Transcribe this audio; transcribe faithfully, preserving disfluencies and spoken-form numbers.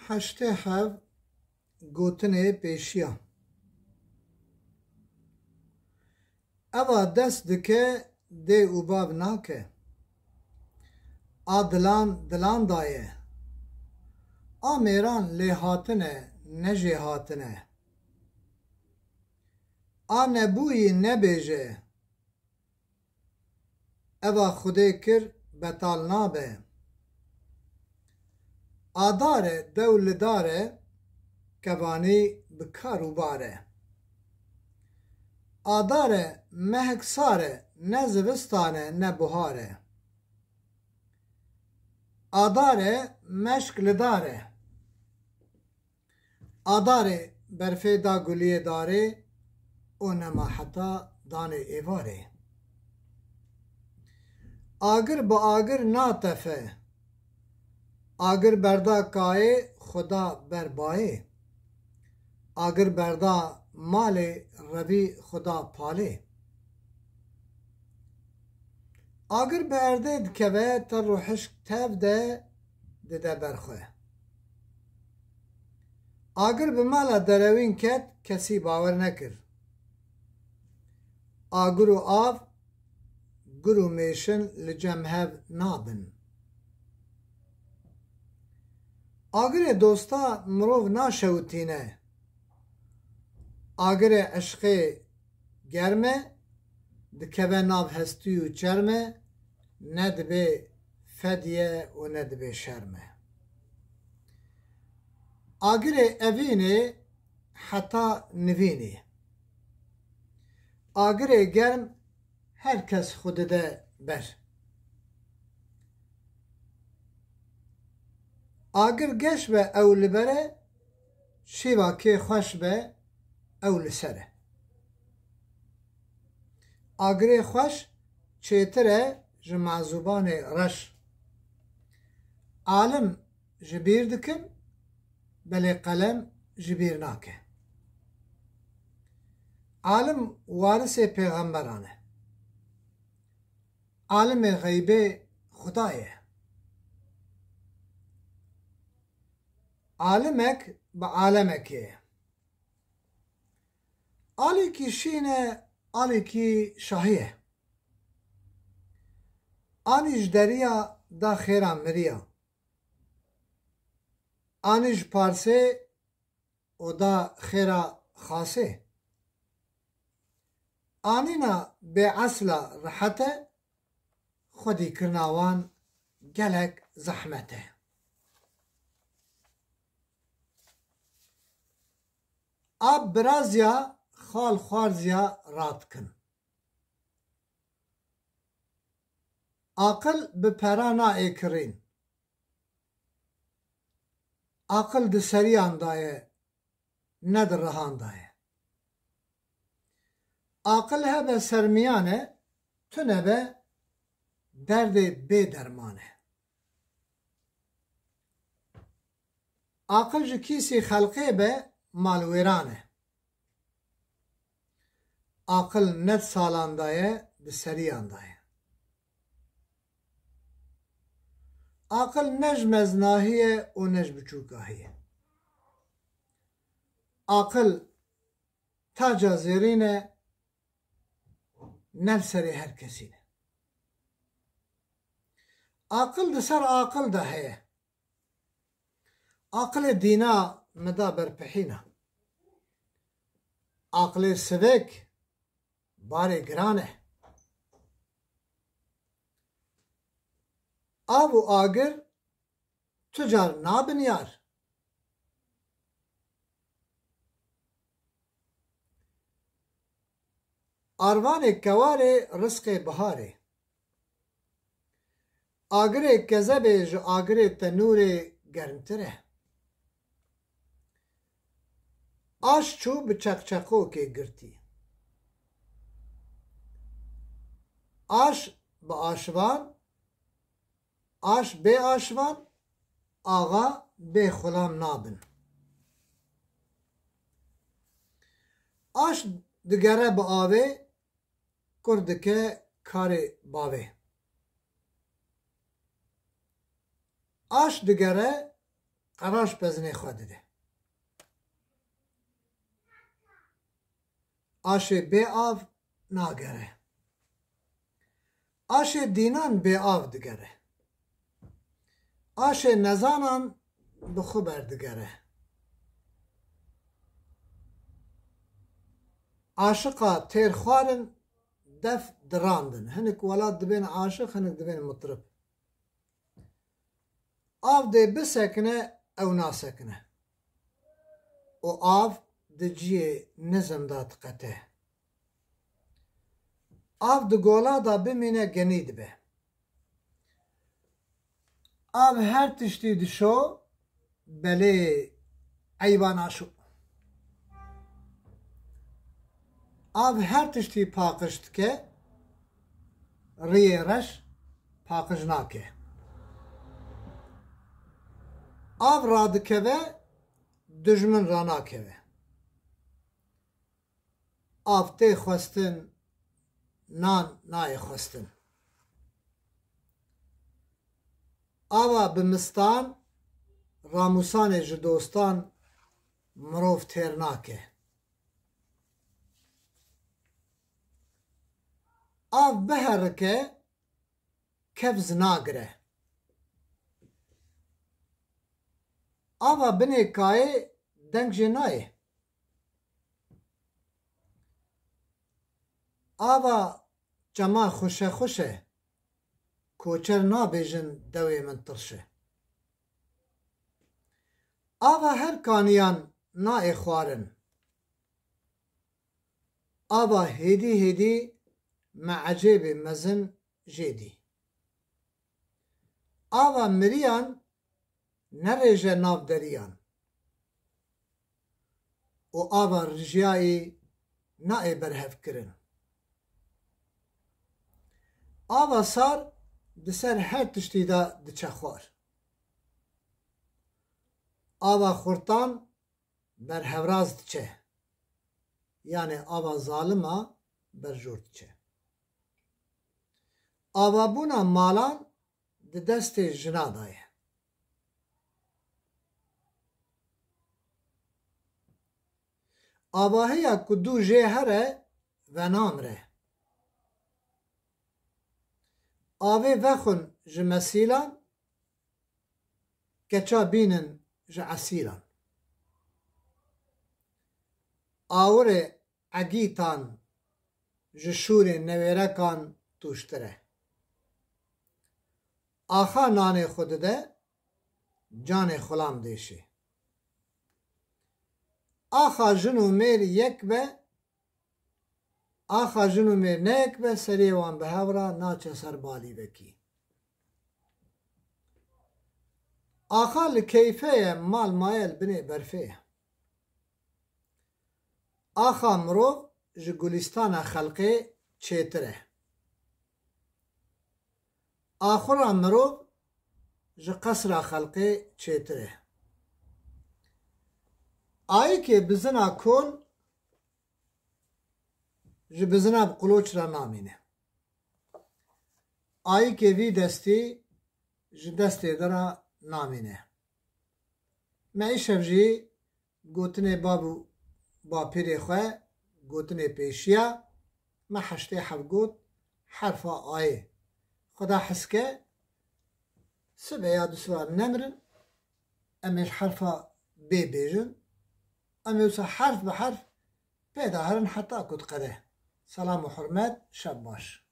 Heştê hev gotinê pêşiya. Eva dest dike dê û bav nake. A dilan dilan daye. A mêran lê hatine, ne jê hatine. A nebûyî nebêje. Eva Xwedê kir betal nabe. A dar e, dew li dar e, kevanî bi kar û bar e. A dar e, mehek sar e, ne zivistan e, ne buhar e. A dar e, meşk li dar e. A darê berfê da guliyê darê û nema heta danê êvarê. Agir bi agir natefe. Agir berda kayê, xwe da ber bayê. Agir berda malê, revî xwe da palê. Agir bi erdê dikeve, ter û hişk tev de dide ber xwe. Agir bi mala derewîn ket, kesî bawer nekir. Agir û av, gur û mêşin li cem hev nabin. Agirê dosta mirov naşewitîne. Agirê eşqê germ e, dikeve nav hestî û çerm e, ne dibê fedye û ne dibê şerm e. Agirê evînê heta nivînê. Agirê germ her kes xwe dide ber. Agir geş be ew li ber e, şîva kê xweş be ew li ser e. Agirê xweş çêtir e ji mezûbanê reş. Alim ji bîr dikin, belê qelem ji bîr nake. Alim warisê pêxemberan e. Alimê xeybê Xuda ye. Alimek bi alemekê ye. Alîkî şîn e, alîkî şahî ye. Anî ji deriya da xêra miriya. Anî ji parsê û da xêra xasê. Anîna bê esla rehet e, xwedî kirina wan gelek zehmet e. Ab biraziya, xal xwarziya radikin. Aqil bi pera naê kirîn. Aqil di seriyan de ye, ne di rihan de ye. Aqil hebe sermiyan e, tune be derdê bê derman e. Aqil ji kîsî xelqê be malwêran e. Aqil ne di salan de ye, di seriyan de ye. Aqil ne ji meznahî ye û ne ji biçûkahî ye. Aqil taca zêrîn e, ne li serê her kesî ne. Aqil di ser aqil de heye. Aqilê dîna min da berpihîna. Aqilê sivik barê giran e. Av û agir tu car nabin yar. Arvanê kewarê rizqê biharê. Agirê kezebê ji agirê tenûrê germtir e. Aş çû bi çeqçeqokê girtî. Aş bi aşvan, aş bê aşvan, axa bê xulam nabin. Aş digere bi avê, kur dike karê bavê. Aş digere, qeraş bezinê xwe dide. Aşê bê av nagere. Aşê dînan bê av digere. Aşê nezanan bi xwe berdigere. Aşiqa têr xwarin def dirandin. Hinek welat dibên aşiq, hinek dibên mitrib. Av dê bisekine, ew nasekine. Û av di ciyê nizm de diqete. Av di gola de bimîne genî dibe. Av her tiştî dişo, belê eyba naşo. Av her tiştî paqij dike, riyê reş paqij nake. Av radikeve, dijmin ranakeve. Av tê xwestin, nan nayê xwestin. Ava bi mistan, ramûsanê ji dostan mirov têr nake. Av biherike, kevz nagire. Ava binê kayê deng jê nayê. Ava çema xweşe xweş e, koçer nabêjin dewê min tirş e. Ava her kaniyan nayê xwarin. Ava hêdî hêdî me ecêbê mezin jê dî. Ava miriyan nerêje nav deriyan û ava rijiyayî nayê berhev kirin. Ava sar di ser her tiştî de diçe xwar. Ava xurtan berhevraz diçe. Yanê ava zalima berjor diçe. Avabûna malan di destê jina de ye. Avahiya ku dû jê here, venamre. Avê vexwin ji mesîlan, keça bînin ji esîlan. Awirê egîtan ji şûrê newêrekan tûştir e. Axa nanê xwe dide, canê xulam dêşê. Axa jin û mêr yek be, axa jin û mêr ne yek be, seriyê wan bi hev re naçe ser balîvekî. Axa li keyfê ye, mal maye li binê berfê ye. Axa mirov ji gulîstana xelqê çêtir e. Axura mirov ji qesra xelqê çêtir e. Ayikê bizina kol ji bizina bi quloç re namîne. Ayikê vî destî ji destê din re namîne. Me îşev jî gotinê bab û bapîrê xwe, gotinê pêşiya me heştê heft got, herfa ayê. Xuda hez ke sibe ya dusra nemirin, em ê ji herfa bê bêjin, em ê wisa herf bi herf pê de herin heta ku diqede. Selam û hurmet, şev baş.